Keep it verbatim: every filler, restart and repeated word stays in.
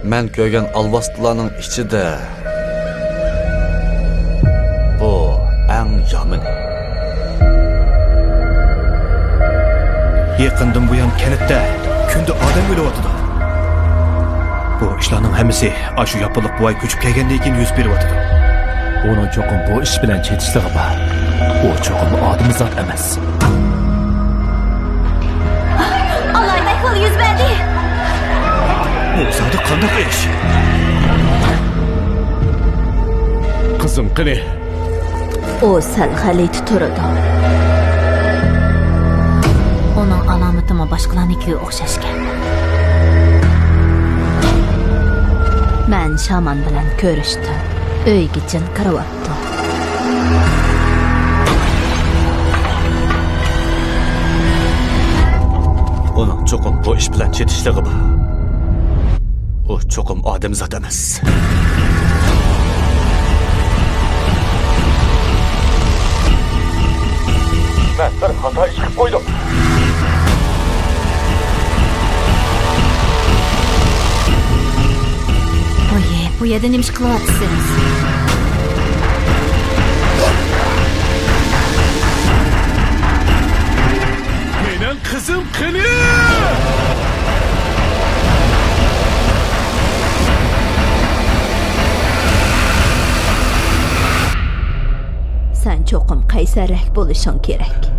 مەن كۆرگەن ئالۋاستىلارنىڭ ئىچىدە بۇ ئەڭ يامىنى. يېقىندىن بۇيان كەنتتە كۈندە ئادەم ئۆلۈۋاتىدۇ. بۇ ئىشلارنىڭ ھەممىسى ئاشۇ ياپونلۇق بوۋاي كۆچۈپ كەلگەندىن كېيىن يۈز بېرىۋاتىدۇ. ئۇنىڭ چوقۇم بۇ ئىش بىلەن چېتىشلىقى بار. ئۇ چوقۇم ئادىمىزات ئەمەس. ئالاھىدە ئەھۋال يۈز بەردى. بۇ زادى قانداق ئىش؟ قىزىم قېنى؟ ئۇ سەل غەلىتە تۇرىدۇ. ئۇنىڭ ئالامىتىمۇ باشقىلارنىڭكىگە ئوخشاشكەن. مەن شامان بىلەن كۆرۈشتۈم. ئۆيگە جىن كىرىۋاپتۇ. ئۇنىڭ چوقۇم بۇ ئىش بىلەن چېتىشلىقى بار. ئۇ چوقۇم ئادەمزات ئەمەس. مەن بىر خاتا ئىش قىلىپ قويدۇم. ئويى، بۇ يەردە نېمە ئىش قىلىۋاتىسىز؟ مېنىڭ قىزىم قېنى؟ سەن چوقۇم قەيسەررەك بولۇشۇڭ كېرەك.